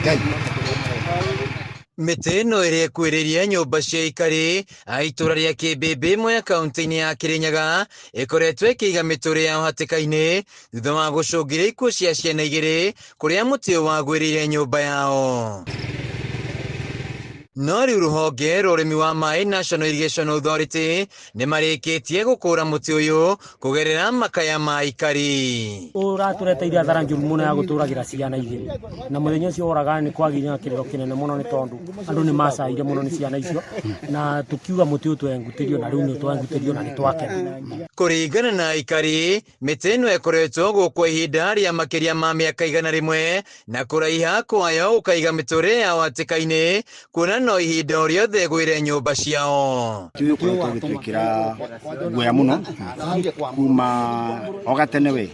Ngai. Mĩtĩ ĩno ĩrĩa ĩkuhĩrĩirie nyũmba cia aikari a itũra rĩa Kĩmbĩmbĩ Mwea kaunti-inĩ ya Kĩrĩnyaga ĩkoretwo ĩkĩiga mĩtũrĩre yao hatĩka-inĩ thutha wa gũcũngĩrĩria ikuũ cia ciana igĩrĩ kũrĩa mũtĩ ũyũ wagwĩrĩire nyũmba yao. No rĩu rũhonge rwa ũrĩmi wa maĩ National Irrigation Authority nĩ marĩkĩtie gũkũra mũtĩ ũyũ kũgerera makaya ma aikari. Ũratũreteire athara njũru mũno ya gũtũragĩra ciana igĩrĩ na mũthenya ũcio woraga nĩ kwagĩire na kĩrĩro kĩnene mũno nĩ tondũ andũ nĩ macaire mũno nĩ ciana icio na tũkiuga mũtĩ ũyũ twengutĩrio na rĩu nĩ twengutĩrio na nĩ twakena. Kũringana na aikari, mĩtĩ ĩno ĩkoretwo gũkũ ihinda rĩa makĩria ma mĩaka 100 na kũraiha kwayo gũkaiga mĩtũrĩre yao hatĩka-inĩ kuona no ihinda o rĩothe ĩgwĩre nyũmba ciao. Mũtĩ ũyũ ũkoretwo ũgĩtwĩkĩra guoya mũno kuma o gatene we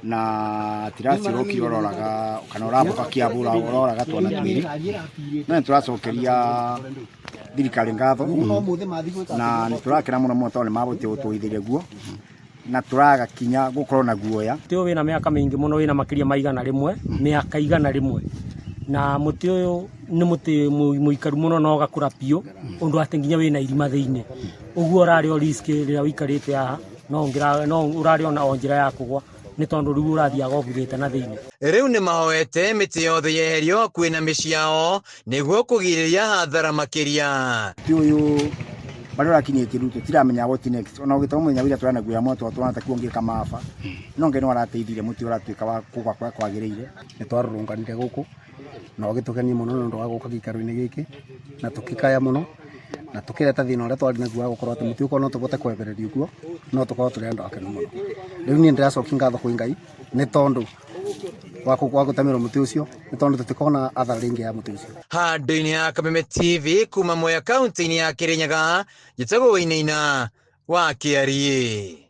na tirasi ũrokire ũroraga kana ũramboka Kiambu ũroraga twana twĩrĩ no nĩ tũracokeria thirikari ngatho na nĩ tũrakena mũno mũno tondũ nĩ mabũtie gũtũithĩria guo na tũragakinya gũkorwo na guoya. Mũtĩ ũyũ wĩna mĩaka mĩingĩ mũno wĩna makĩria ma 100, mĩaka 100 na mũtĩ ũyũ nĩ mũtĩ mũikaru mũno na ũgakũra biũ ũndũ atĩ nginya wĩna irima thĩinĩ ũguo ũrarĩ o risk rĩrĩa ũikarĩte haha no ũrarĩ ona o njĩra ya kũgwa nĩ tondũ rĩu ũrathiaga ũbuthĩte na thĩinĩ. Rĩu nĩ mahoete mĩtĩ yothe yeherio hakuhĩ na mĩciĩ yao nĩguo kũgirĩrĩria hathara makĩria. Mũtĩ ũyũ barĩa ũrakinyĩtie rĩu tũtiramenya what next ona ũgĩtoma mũthenya wa ira tũrana guoya mũno tondũ tũrona ta kuongĩka maba no Ngai nĩ warateithirie mũtĩ ũratuĩka wa kũgwa kũrĩa kwagĩrĩire. Nĩ twarũrũnganire gũkũ na ũgĩtũkenia mũno nĩ ũndũ wa gũka gĩikaro-inĩ gĩkĩ na tũkĩkaya mũno na tũkĩreta thĩna ũrĩa twarĩ naguo wa gũkorwo atĩ mũtĩ ũkorwo no tũbote kwehererio kuo no tũkorwo tũrĩ andũ akenu mũno. Rĩu niĩ ndĩracokia ngatho kwĩ Ngai nĩ tondũ wa gũtemerwo mũtĩ ũcio nĩ tondũ tũtikona athara rĩngĩ ya mũtĩ ũcio. Handũ-inĩ ha Kameme TV kuma Mwea kaunti-inĩ ya Kĩrĩnyaga, njĩtagwo Wainaina wa Kĩariĩ.